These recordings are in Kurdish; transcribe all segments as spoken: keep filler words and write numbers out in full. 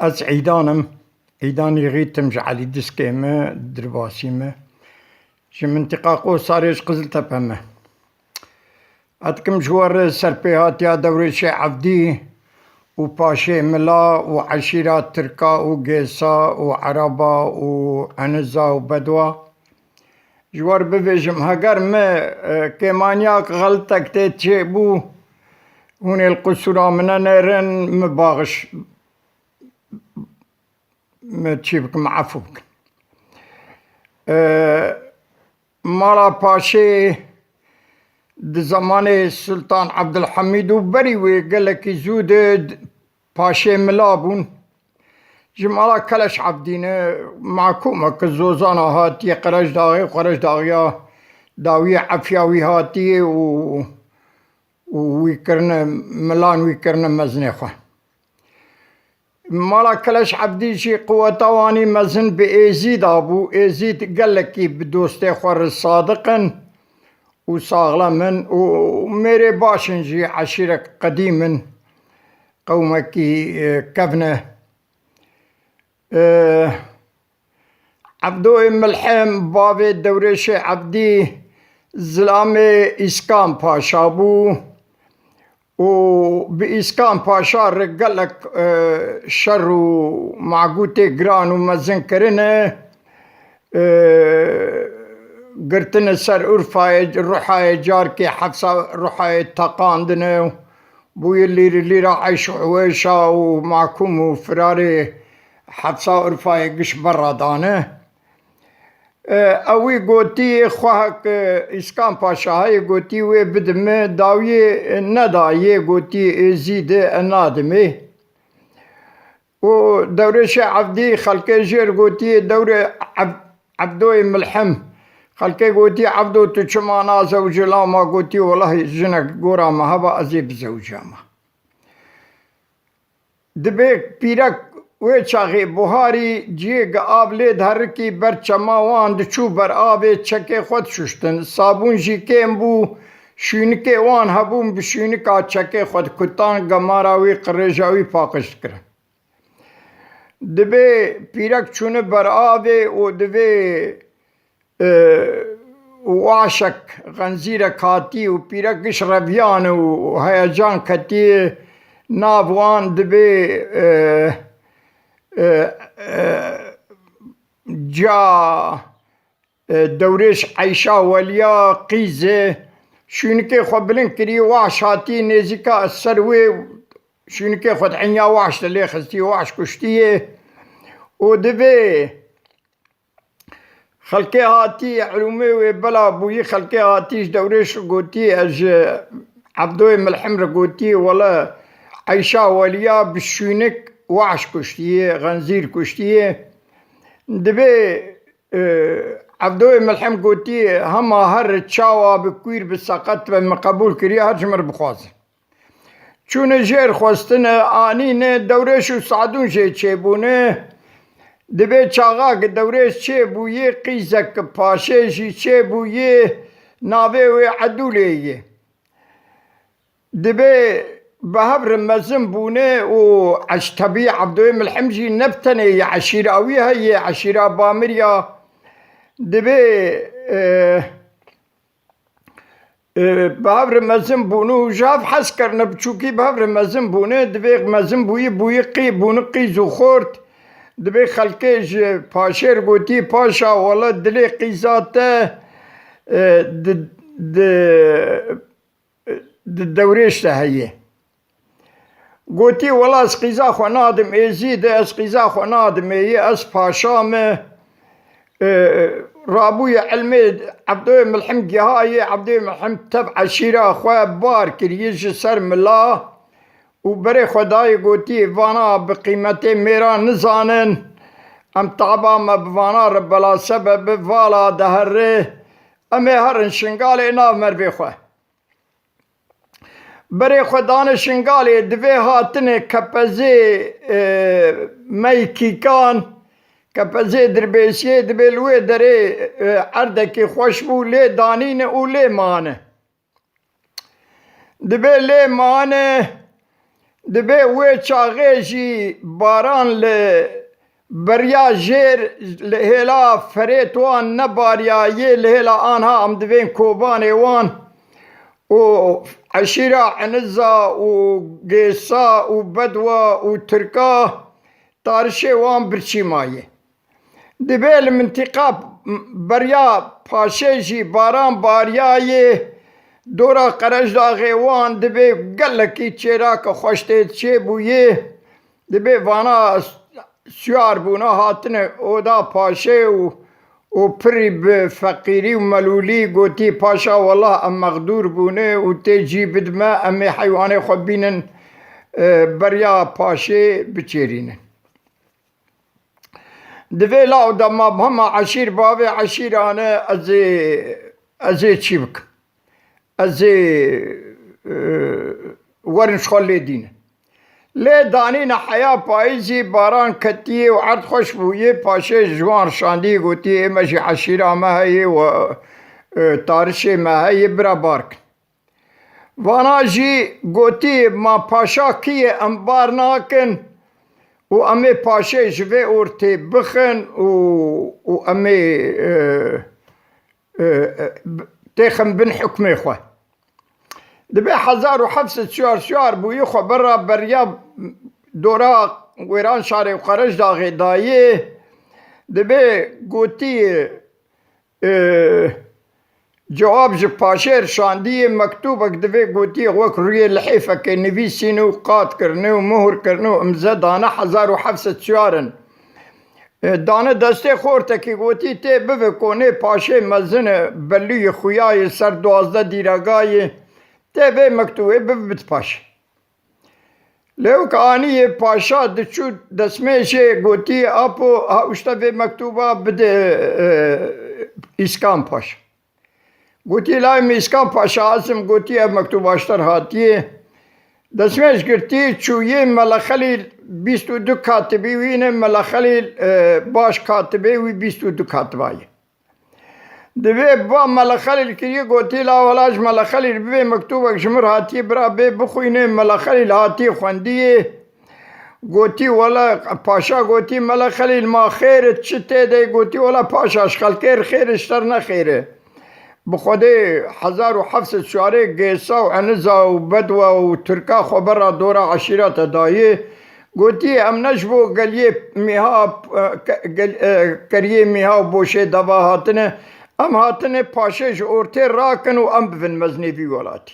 Ez Îdan im. Îdan Yixît im, ji Elîdiskê me, Dirbasî me. Ji mintiqa Qosarê, ji Qiziltepe me. Ez dikim ji we re serpêhatiya Dewrêşê Evdî û Paşê Mila û eşîra Tirka û Gêsa û Ereba û Eniza û Bedwa. Ji we re bibêjim, heger me, e, kêmaniyek, xeltek tê çêbû, hûn ê li qisûra min nenêrin, min baxiş, min çî bikim, efû bikin. E, Mala Paşê di zemanê Sultan Ebdulhemîd û berî wê gelekî zû de Paşê Mila bûn. Ji mala Keleş Evdî ne, mahkûmek zozana hatiye Qereşdaxê û Qereşdaxiya dawiyê efya wî hatiye û, û wî kirine, milan wî kirine mezinê xwe. Mala Keleş Evdî jî quweta wanî mezin bi Êzîda bû. Êzîd gelekî bi dostê xwe re sadiq in û saxlem in û mêrê baş in jî, eşîrek qedîm in, qewmekî, e, kevn e. E, Evdoyê Milhim, bavê Dewrêşê Evdî, zilamê Îskan Paşa bû û bi Îskan Paşa re gelek, e, şer û magûtê giran û mezin kirine. E, girtine ser Urfayê, Ruhayê, carkê Hefsa Ruhayê teqandine. Bûye lîr lîra eyş û hewêşa û mahkûm û firarê Hefsa Urfayê giş berra dane. E, ew wî gotî, xwehek, e, Îskan Paşa heye, gotî wê bidime, dawiyê neda, yê gotî Êzîdê, e, nadimê. Û Dewrêşê Evdî, xelkê jêr gotiye Dewrê Ev-, Evdoyê Milhim. Xelkê gotiye, "Evdo, tu çima nazewicî?" Lama gotiye, "Welahî jinek gora me heba, ez ê bizewicama." Dibê pîrek wê çaxê buharî cihê gi av lê diherikî ber çema wan diçû ber avê çekê xwe dişuştin. Sabûn jî kêm bû, şûnikê wan hebûn, bi şûnika çekê xwe dikutan, gemara wî, qirêja wî paqij dikirin. Dibê pîrek çûne ber avê û divê, e, waşek, xenzîrek hatî û pîrek giş reviyan û heyecan ketiye nav wan, dibê, e, e, e, ca E, Dewrêş Eyşa Weliya Qîzê şûnikê xwe bilind kirî, wahş hatî nêzîka ser wê, şûnikê xwe di enya wahş de lê xistî, wahş kuştiyê. Û divê xelkê hatî, elûmê wê bela bûyî, xelkê hatî ji Dewrêş gotî, "Ez ji Evdoyê Milhim re gotî, wele Eyşa Weliya bi şûnik wahş kuştiyê, xenzîr kuştiyê." Divê E, Evdoyê Milhim gotî, "Hema her çawa bi kwîr, bi seqet be, min qebûl kiriye, her ji min re bixwaze." Çûne jêr xwestine, anîne, Dewrêş û Sadûn jê çêbûne. Dibê çaxa ki Dewrêş çêbûye, qîzek ki Paşê jî çêbûye, navê wê Edûlê ye. Dibê bi hev re mezin bûne û eş-, tebî Evdoyê Milhim jî ne bi tenê ye, eşîra wî heye, eşîra Bamiriya. Dibê, e, e, bi hev re mezin bûne û ji hev hez kirine, biçûkî bi hev re mezin bûne, divê mezin bûyî, bûyî qî-, bûne qîz û xort. Dibê xelkê ji Paşê re gotî, "Paşa, wele dilê qîza te, e, di, di, di Dewrêş de heye." Gotî, "Wela ez qîza xwe nadim Êzîdê, ez qîza xwe nadim êyê, ez paşa me." E, rabûye elmê Evdoyê Milhim gihayê, Evdoyê Milhim tev eşîra xwe bar kiriye ji ser mila û berê xwe dayê, gotî, "Vana bi qîmetê mêran nizanin, em taba me bi vana re bela sebeb bi vala dihere, em ê herin Şingalê nav mervê xwe." Berê xwe dane Şingalê, divê hatine Kepezê, e, Meykîkan, Kepezê Dirbêsiyê, dibê li wê derê, e, erdekî xweş bû, lê danîne û lê mane. Dibê lê mane, Dibê wê çaxê jî baran li beriya jêr, li hêla ferêt wan nebariyayê, li hêla anha em divên Kobanê wan û eşîra Eniza û Gêsa û Bedwa û Tirka tarişê wan birçî mayê. Dibê li mintîqa beriya paşê jî baran bariyayê, dora Qerejdaxê wan dibê gelekî çêrake xweş tê çêbûyê. Dibê vana siyar bûna hatine oda paşê û û pirî bi feqîrî û melûlî gotî, paşa, wela em mexdûr bûne û tê cî bidime, em ê heywanê xwe bînin, e, beriya paşê biçêrînin. Divê law dema hema eşîr bavê eşîrane ez ê, ez ê çî bikim? Ez ê, e, werin ji xwe lê dînin. Lê danîne heya payîzî baran ketiyê û erd xweş bûyê, paşê ji wan şandiyê gotiyê, ê me jî eşîra me heye û, e, tarişê me heye, bira bar kin. Vana jî gotî, ma paşa kî ye, em bar nakin û em ê paşê ji vê ortê bixin û, û em ê, e, e, e, têxin bin hukmê xwe. Dibê hezar û heft sed siyar siyar bûyî xwe bera beriya dora Wêranşarê û Qerejdaxê dayê. Dibê gotî, e, cewab ji paşê şandiyê, mektûbek dibê gotî wek rûyê lihêfekê nivîsîn û qat kirine û muhur kirine û imze dane hezar û heft sed siyar in. E, dane destê xortekî gotî, tê bive konê paşê mezin e, belûyê xuya yê ser duwazdeh dîrega yê, tê vê mektûbê bive bid paşê. Lê wek aniyê paşa diçû destmêjê gotî, apo, ha uşte vê mektûba bide, e, Îskan Paşa. Gotî, lay Mîskan Paşa, ez im, gotî, ev mektûba ji te re hatiye. Destmêj girtî, çûyê Mele Xelîl, bîst û du katibî wî ne, Mele Xelîl, e, baş katibê wî bîst û du katiba ye. Divê ba Mele Xelîl kiriye, gotî, la wela ji Mele Xelîl bivê mektûbek ji min re hatiye, bira bê bixwîne, Mele Xelîl hatiye xwendiyê. Gotî, wela, paşa gotî, Mele Xelîl, ma xêr e, çi tê de? Gotî, wela paşa, ji xelkê re xêr e, ji te re ne xêr e. Bi Xwedê hezar û heft sed şarê Gêsa û Eniza û Bedwa û Tirka xwe bera dora eşîreta dayê. Gotî, em ne ji bo geliyê mîha, e, ke-, gel-, e, keriyê mîha û boşê deva hatine. Em hatine paşê ji ortê rakin û em bivin mezinê vî welatî.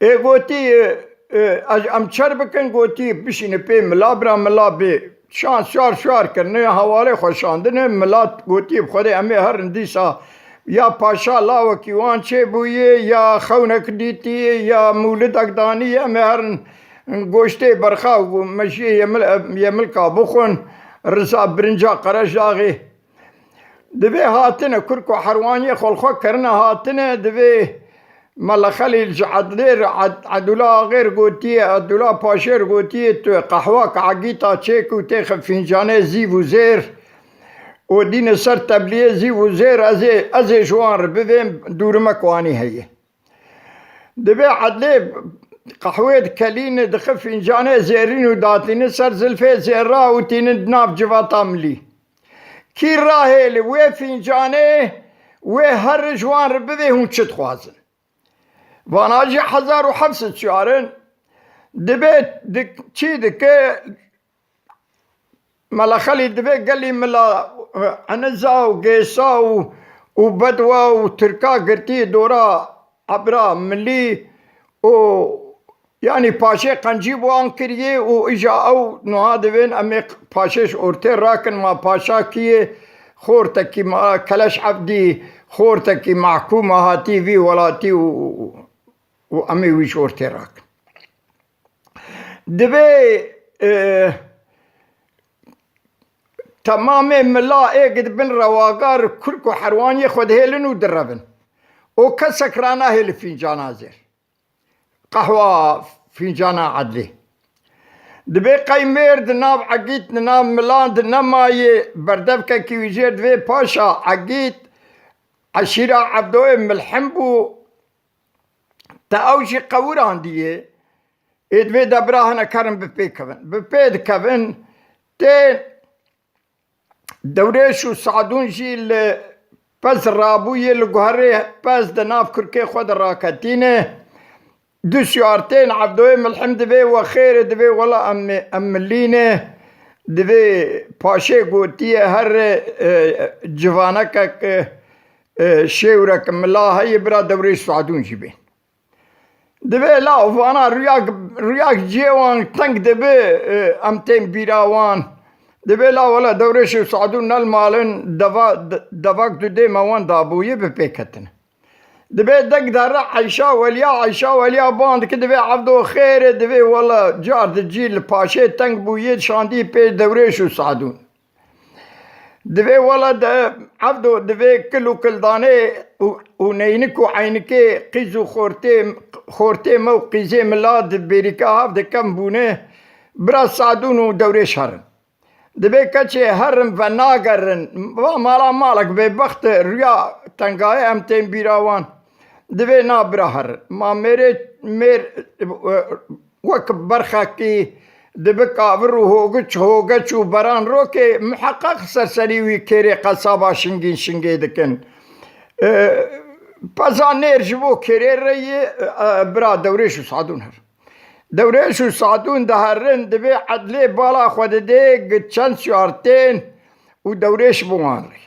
Ê gotî, e, e, ez, em çer bikin, gotî, bişîne pê mila, bira mila bê. Şan şar şar kirine, hevalê xwe şandine, mila gotî, bi Xwedê em ê herin dîsa ya paşa lawekî wan çêbûye, ya xewnek dîtiye, ya mûlidek daniye, em ê herin goştê berxa û mejiyê yemil-, yemilka bixwin, riza birinca Qerejdaxê. Divê hatine, kurk û herwaniyê xwe li xwe kirine hatine, divê Mele Xelîl ji Edlê re, Ed-, Edûla Axê re gotiye, Edûla Paşê re gotiye, tu qehwa ke egîta çêk û têxe fîncanê zîv û zêr û dîne ser tebliyê zîv û zêr, ez ê, ez ê ji wan re bivêm, dûrimek wanî heye. Divê Edlê qehwê dikelîne, dixe fîncanê zêrîn û datîne ser zilfê zêra û tîne di nav civata milî. Kî rahêle wê fîncanê, wê here ji wan re bivê, hûn çi dixwazin? Vana jî hezar û heft sed şar in. Dibê dik-, çî dike, Mele Xelîl divê gelî mila, e, Eniza û Gêsa û, û Bedwa û Tirka girtî dora ebra milî û, yanî, paşê qencî bi wan kiriye û îja ew niha divên em ê paşê ji ortê rakin, ma paşa kî ye? Xortekî ma Keleş Evdî, xortekî mehkûma hatî vî welatî û, û em ê wî ji ortê rakin. Divê, e, temamê mila ê gi di bin rewaga re kurk û herwaniyê xwe dihêlin û direvin. Û kesek ranahêle fîncana zêr. Qehwa fîncana Edlê. Divê qey mêr di nav Egît, di nav milan de nemaye, berdevkekî wî jêr divê paşa Egît, eşîra Evdoyê milhim bû, te ew jî qewirandiye. Ê di vê de bira hinek herin bi pê kevin. Bi pê dikevin, tê Dewrêş û Sadûn jî li pez rabûyê li guherê pez di nav kurkê xwe de raketîne. Du siyar tên Evdoyê milhim divê we xêr e, divê wela em, em milî ne, divê paşê gotiye here, e, civanekek, e, şêwrek mila heye bira Dewrêş Sadûn jî bê. Divê la vana rûyak, rûyak cihê wan teng dibe, e, em tên bîra wan. Divê la wela Dewrêş û Sadûn ne li mal in, deva, de-, devak du dê me wan dabûye bi pê ketine. Divê deng dere Eyşa Weliya, Eyşa Weliya ban dike, divê Evdo xêr e, divê wela car di cî li paşê teng bûye, şandî pê Dewrêş û Sadûn. Divê wela de Evdo divê kil û kildanê û, û neynik û eynikê qîz û xortê, xortê me û qîzê mila di bêrîka hav de kem bûne, bira Sadûn û Dewrêş herin. Divê keçê herin venagerin, va mala malek bêbext e, rûya tengayê em tên bîra wan. Divê na bira herin. Ma mêrê, mêr, e, wek berxekî dibe kavir û hogiç, hogeç û beran rokê, miheqeq ser serî wî kêrê qesaba şingîn şingê dikin. E, peza nêr ji bo kêrê re yê, e, bira Dewrêş û Sadûn her. Dewrêş û Sadûn diherin, divê Edlê bala xwe didê gi çend siyar tên û Dewrêş bi wan re.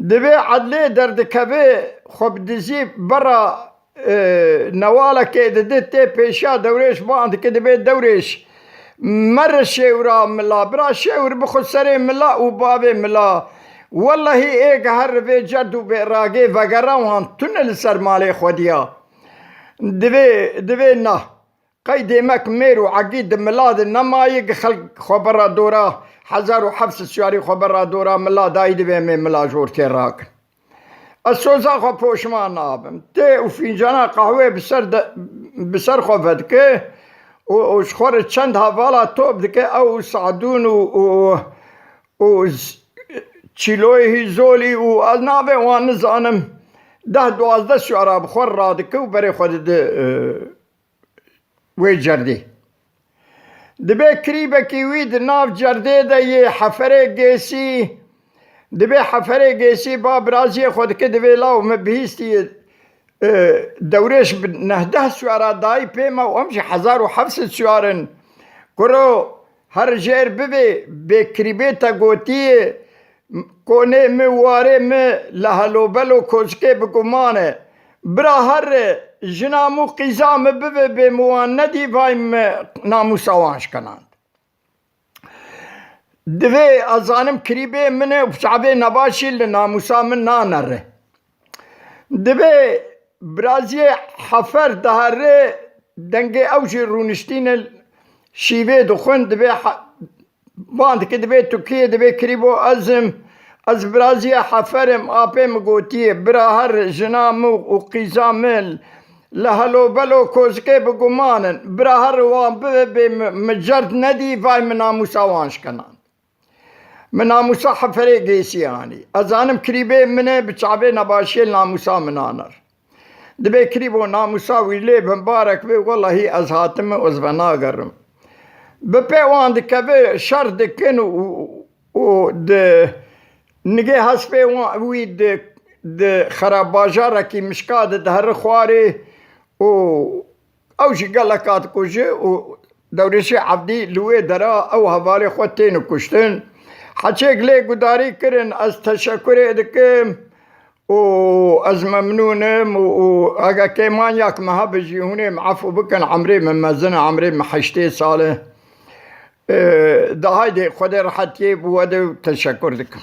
Divê Edlê derdikeve, xwe bi dizî bera, e, newalekê dide tê pêşiya Dewrêş, ban dike, divê Dewrêş, mere şêwra mila, bira şêwr bixwe serê mila û bavê mila. Wellehî ê geher vê cerd û bêragê vegera wan tune li ser malê xwediya. Divê, divê na. Qey dêmek mêr û egî di mila de nemayî, gi xelk xwe bera dora, hezar û heft sed siyarî xwe bera dora mila dayî, divê em ê mila ji ortê rakin. Ez soza xwe poşman nabim. Tê û fîncana qehwê bi ser de, bi ser xwe vedike û, û ji xwe re çend hevala top dike, ew û Sadûn û, û, û z-, çîloyê hî zolî û ez navê wan nizanim. Deh duwazdeh siyara bi xwe radike û berê xwe dide, e, wê cerdê. Dibê kirîbekî wî di nav cerdê de yê heferê gêsî, dibê heferê gêsî ba biraziyê xwe dike, divê law min bihîstiye, e, Dewrêş bi nehdeh siyara dayî pê me û em jî hezar û heft sed siyar in. Kuro her jêr bibê, bê kirîbê te gotiye, Konê mi, warê mi, li helobelo kozikê bi guman e. Bira herre, jina mi û qîza mi bibe bê mi wan nedî, vay mi namûsa wan şkenand. Divê ez zanim kirîbê min e û çavê nebaşî li namûsa min nanere. Divê biraziyê hefer dihere, dengê ew jî rûniştîne şîvê dixwin, divê he-, Van dike, divê tu kê, divê kirîbo ez im, ez biraziya hefer im, apê min gotiye, bira her jina min û qîza min li helobelo kozikê bi guman in. Bira her wan bibe bê mi, mi cerd nedî, vay mi namûsa wan şkenand. Mi namûsa heferê gêsî anî. Ez zanim kirîbê min e, bi çavê nebaşiyê namûsa min aner. Dibê kirîbo namûsa wî lê bimbarek be, welehî ez hatime û ez venagerim. Bi pê wan dikeve, şer dikin û, û di nigê hespê wan, wî di, di xerabbajarekî mişka de dihere xwarê û ew jî geleka dikuje û Dewrêşê Evdî li wê dera ew hevalê xwe têne kuştin. Heçêk lê gudarî kirin, ez teşekurê dikim. û ez memnûn im û, û ege kêmanyak me hebe jî hûn ê min efû bikin, emrê min mezin e, emrê min heştê sal e. Ee, de haydê Xwedê rehetiyê bi we de û teşekur dikim.